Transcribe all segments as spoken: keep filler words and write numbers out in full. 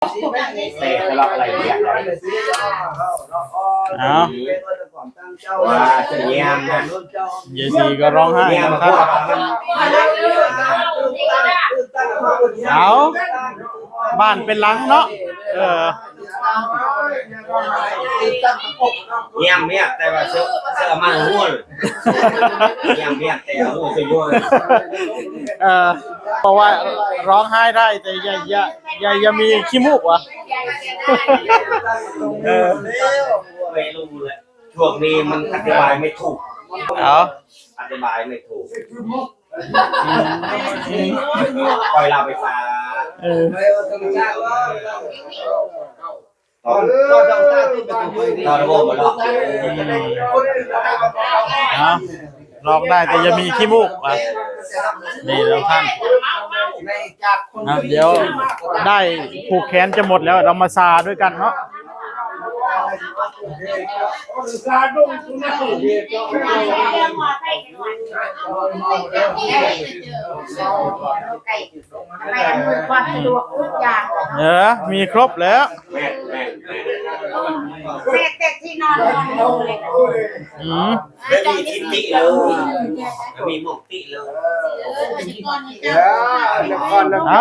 แต่สำหรับอะไรเนี่ย เอา ว่าจะเยี่ยมนะ ยายศรีก็ร้องไห้ เยี่ยม นะครับ พวกมัน เอา บ้านเป็นหลังเนาะ เออ เยี่ยมเยียบแต่ว่าเสื้อเสื้อมาหัวเยี่ยมเยียบแต่หัวเสื้อหัว เออ เพราะว่าร้องไห้ได้แต่อย่าอย่าอย่าอย่ามีขี้มูกวะ เออ ไม่รู้เลย ช่วงนี้มันอธิบายไม่ถูก เอา อธิบายไม่ถูก ปล่อยเราไปซะ เออ ตอน ตอนเราตาที่ประตูไปนี่ ตอนเราบอกหมดแล้ว เอา ร้องได้แต่อย่ามีขี้มูกอ่ะ นี่แล้วท่าน นะ เดี๋ยวได้ผูกแขนจะหมดแล้ว เรามาซาด้วยกันเนาะ ไปอำนวยความสะดวกทุกอย่าง เออ มีครบแล้ว แม่แต่ที่นอนนอนมุ้งเลย อืม ไม่มีทิฏฐิเลย ไม่มีมุติเลย เออ เดี๋ยวก่อนนะ เอา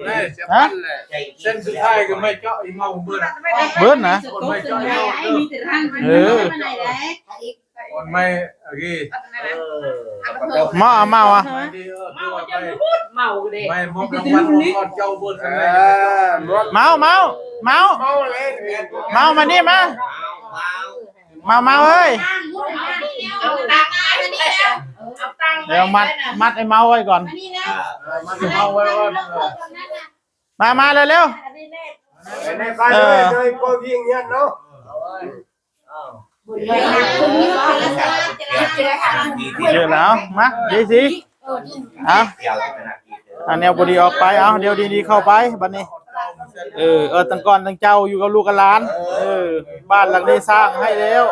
เอ้ย เสียพันเลย เส้นสุดท้ายก็ไม่เจาะอีกเมาเบิด เบิดนะ คนไม่เจาะอีกเมาเบิด เออ คนไม่ โอเค เมาอ่ะ เมาอ่ะ ไม่ดี เออ เมาจนพูดเมาเลย ไม่มอบรางวัลของเจ้าเบิดกันเลย เมา เมา เมา เมาเลย เมามานี่มา เมา เมาเอ้ย เอาตังค์มานี่แล้ว เอาตังค์ เดี๋ยวมัด มัดไอ้เมาไว้ก่อน มานี่แล้ว เออ มัดไอ้เมาไว้ก่อน มา มาเร็วๆ ไปในบ้านเลย เออ เลย พอวิ่งเงี้ยเนาะ เดี๋ยวนะ มา เดี๋ยวสิ อ่ะ อันแนวพอดีออกไป เอา เดี๋ยวดีๆ เข้าไป บัดนี้ เออ เออ ตั้งก่อนตั้งเจ้าอยู่กับลูกกับหลาน เออ บ้านหลังนี้สร้างให้แล้ว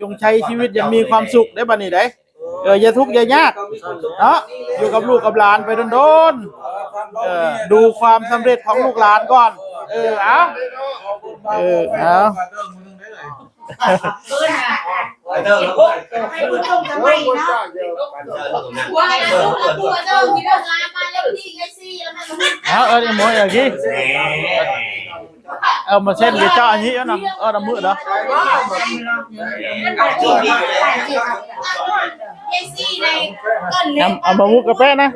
จงใช้ชีวิตอย่างมีความสุขได้บัดนี้ได้ เออ อย่าทุกข์อย่ายาก เนาะ อยู่กับลูกกับหลานไปโดนๆ เออ ดูความสำเร็จของลูกหลานก่อน เออ เอา เออ เอา ให้บุญร่วมกันไปเนาะ เอา เออ นี่หมวยอย่างนี้ เอามาเส้นไปเจาะอันนี้เอาน้ำ เอาน้ำมือเหรอ เอา เอามามุกกระแปะนะ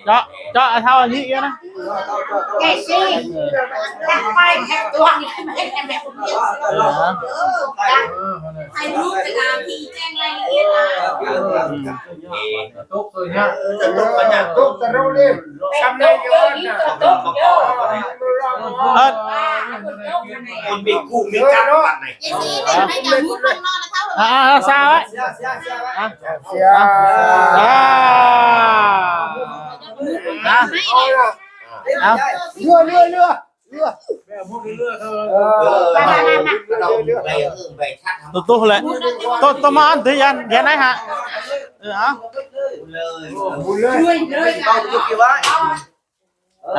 เจาะ เจาะเอาเท่าอันนี้เยอะนะ เจซี่ จัดไปแพ็คตัว เออ ให้ลูกไปตามที่แจ้งรายละเอียดนะ อืม ตกเลยเนี่ย ตกกันเนี่ย ตกแต่เราเล่น ทำได้เยอะนะ เออ มันมีคู่มีกั๊กกันไหน เจซี่เนี่ยไม่จะมุดลงนอนนะเท่าไหร่ อ่า อ่า ซาไว้ เสีย เสีย เสีย อ่า อ่า อ่า เอา เรือ เรือ เรือ เรือ แม่มุกเรือเธอ เออ ไป ไป ไป ไป ไป ไป ตุ๊ตุ๊เลย ตุ๊ตุ๊มาอันถือยัน ยันไหนฮะ เออ เอา เลย เลย เอ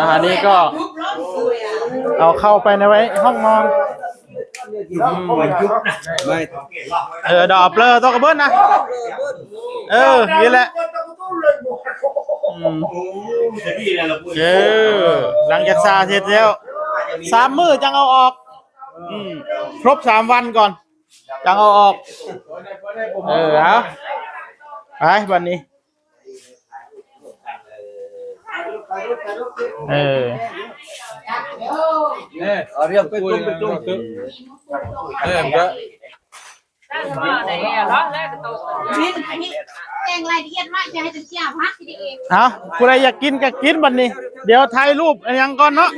า อันนี้ก็เอาเข้าไปในไว้ห้องนอน อืม ไม่ เออ ดอกเปลือตัวกระเบื้องนะ เออ นี่แหละ อืม เออ หลังจากซาเสร็จแล้ว สามมื้อจังเอาออก อืม ครบสามวันก่อน จังเอาออก เออ เอา ไป วันนี้ เออ เนี่ย เอาเรียกไปตุ้มไปตุ้ม เออ ก็ แจ้งรายละเอียดมา จะให้เจ้าภาพที่ได้เอง เอา ผู้ใดอยากกินก็กินบัดนี้ เดี๋ยวถ่ายรูปอันยังก่อนเนาะ